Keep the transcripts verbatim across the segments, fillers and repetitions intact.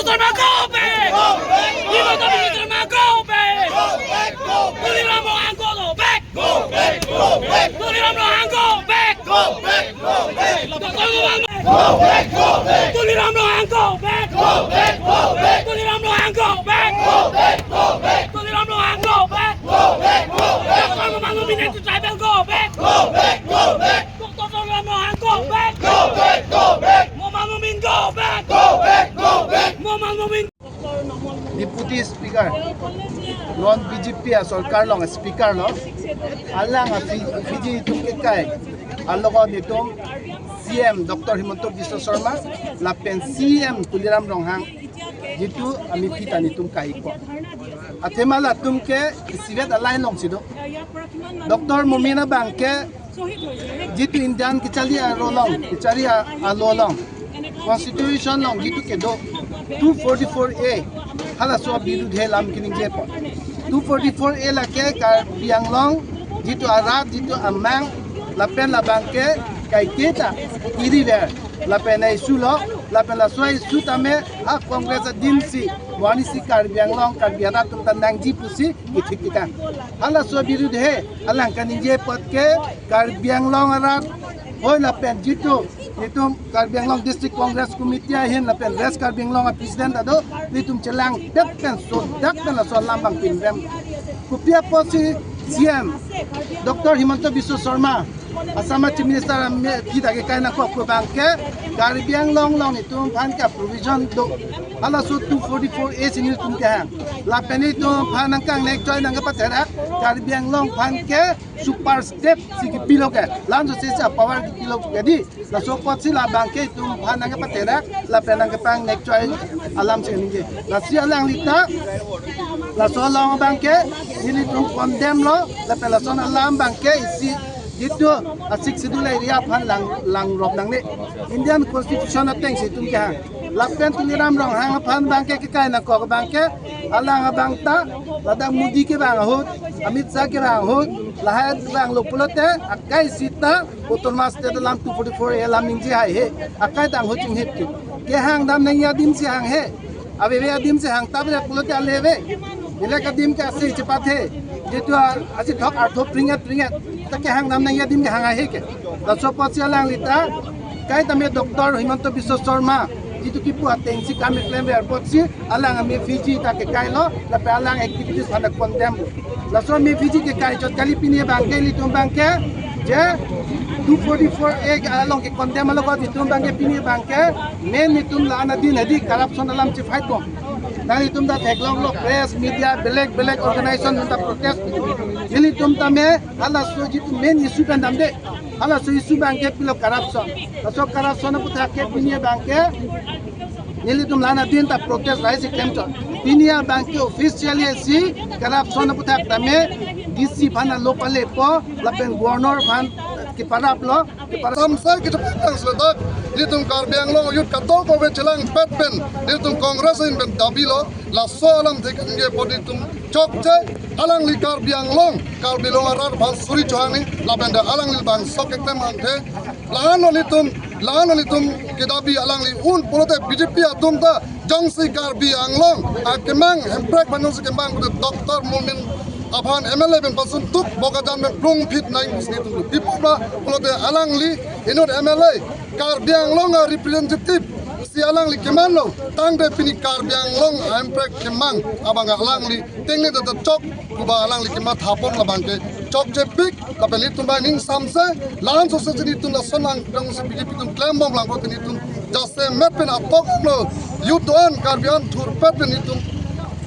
Sharma, go back! Himanta Biswa Sharma, go back! Tuliram Ronghang, go back! Tuliram Ronghang, go back! Doctor Ronghang, go back! Tuliram Ronghang, go back! Tuliram Ronghang, go back! Tuliram Ronghang, go back! Doctor Momin Momin and the tribal, go back! Doctor Tuliram Ronghang, go back! Momin Momin, go back! Momin Momin! Deputy Speaker, non B J P asorkar along speaker lo, alang a Fi-, Fiji atum kekai, alogot netum C M Doctor Himanta Biswa Sharma lapen C M Tuliram Ronghang jitu amipi ta netum kaipo. Athema latum ke isivet a-line alongsi do. Doctor Momin abang ke jitu Indian kachari arlo along, kachari a-, arlo along, Constitution along jitu kedo two forty-four A, halaso abirudhe alam kaningjepo. Two forty-four A lake Karbi Anglong jitu arat, jitu amang, lapen labang ke kaiketa iriver lapen a-issue lo, lapen laso a-issue tame ha Congress adimsi, mo ani si Karbi Anglong, Karbi arat atum ta nangji pusi kithik tikang. Halaso abirudhe alang kaningje apot ke Karbi Anglong arat, hoi lapen jitu netum Karbi Anglong District Congress Committee ahin lapen West Karbi Anglong a-president ta do, netum chelangdet pen sodak pen laso alam abang pinrem. Kopi apotsi C M Doctor Himanta Biswa Sharma, Assam Chief Minister ame kita kekai nangkok abang ke Karbi Anglong along netum aphan ke provision do. Halaso two forty-four A si netum kehang. Lapen netum aphan nangkangnek choi nangkepatherak, Karbi Anglong aphan ke super state si kipilo ke, la-an sose si power kipilo ke di. Laso apotsi labang ke netum aphan nangkepatherak lapen nangkepangnek choi alam si ningje. Lasi alangli ta laso along abang ke nelitum condemn lo, lapen lason alam abang ke isi jitu a-Sixth Schedule area aphan lang, langrop nangne. Indian Constitution atengsi netum kehang. Lapen Tuliram Ronghang aphan abang ke kekai nangkok abang ke, alang abang ta ladak Modi kevang ahut, Amit Shah kevang ahut, lahai vanglo pulote akai sita autonomous state alam two forty-four A alam ningje haihe. Akai ta ahut chinghip ke. Kehang dam nangji adim si hanghe. Aveve adim si hang, ta bile pulote aleve. Bile adim ke ase chepathe. Jitu a-, asi thok artho pringet pringet ta kehang dam nangji adim kehang haihe ke. Laso apotsi alangli ta, kaita me Doctor Himanta Biswa Sharma jitu kipu atengsi kam keklemver apotsi alang ame Fiji ta kekai lo, lapen alang activities aphan ta condemn lo. Laso ame Fiji kekai chot kali, pini abang ke ilitum abang ke je two forty-four A along ke condemn alogot ilitum abang ke pini abang ke main netum la-an adin hedi corruption alam si fight bom. Nanglitum ta theklonglo, press, media, belek belek organization atum ta protest. Ilitum tame halaso jitu main issue pen damde. Halaso issue abang ke pilo corruption. Laso corruption aputhak ke pini abang ke nelitum la-an adin ta protest rai si klemchot. Pini abang ke officially si corruption aputhak tame D C aphan alo palepo, lapen Governor aphan keparaplo, keparap. Samsai kechepatang seledak, ilitum Karbi Anglong youth kadokave chelangpet pen ilitum Congress ahin pen dabi lo. Laso alamthe kaningje apot ilitum chokche, alangli Karbi Anglong, Karbi Anglong arat aphan suri chohangni, lapen ta alangli bangso keklem angthe, la-an ilitum, la-an ilitum kedabi alangli un pulote B J P atum ta jongsi Karbi Anglong akemang, Hemprek aphan jongsi kemang pulote Doctor Momin aphan M L A pen pasun tuk Bokajan pen plungphit nangji pusi ilitum pipo ma pulote alangli inut M L A, Karbi Anglong a-representative si alangli kemanlo, tangte pini Karbi Anglong a-Hemprek kemang abang alangli tengne ta chok, kuba alangli kematha pon labang ke chokchepik, lapen ilitum abang ning samse, la-an sose si ilitum lason nangdang si B J P atum klembom lang pulote ilitum jasemet pen apok lo, youth do-an, Karbi an thurpet pen ilitum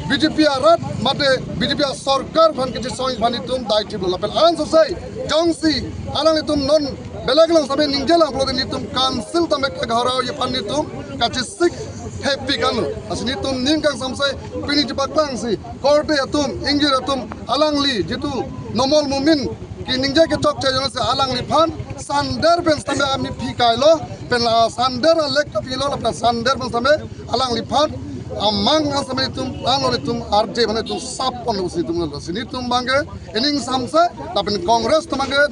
B J P arat mate B J P asorkar aphan kechesong aphan ilitum daithip lo, lapen la-an sose jongsi alanglitum non belek along sitame ningje lang pulote ilitum council tame ke ghorao ye aphan ilitum kachesik happy kan. Lasi ilitum ning kangsamse pini chepaklangsi korte atum, ingjir atum, alangli jitu Numal Momin keningje kechokche jongsi alangliphan sander pen sitame amipi kailo, pen la sander alek kapilo, lapen sander pen sitame alangliphan amang an sitame ilitum, la-an ilitum arje aphan ilitum sap ponlo si ilitum lo. Lasi ilitum abang ke ining samse, lapen Congress atum abang ke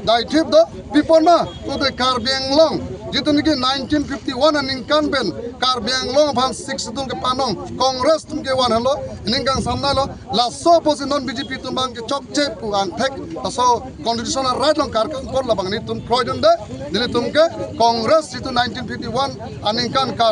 daithip do, pi pon ma pulote Karbi Anglong Jitu niki nineteen fifty-one aningkan pen Karbi Anglong aphan Sixth Schedule kepanong Congress atum kevan henlo, ningkan samnai lo, laso apotsi non B J P atum abang ke chokche pu angthek, laso constitutional right along karkam apot labang nelitum kroidunde, nelitum ke Congress jitu nineteen fifty-one aningkan Kar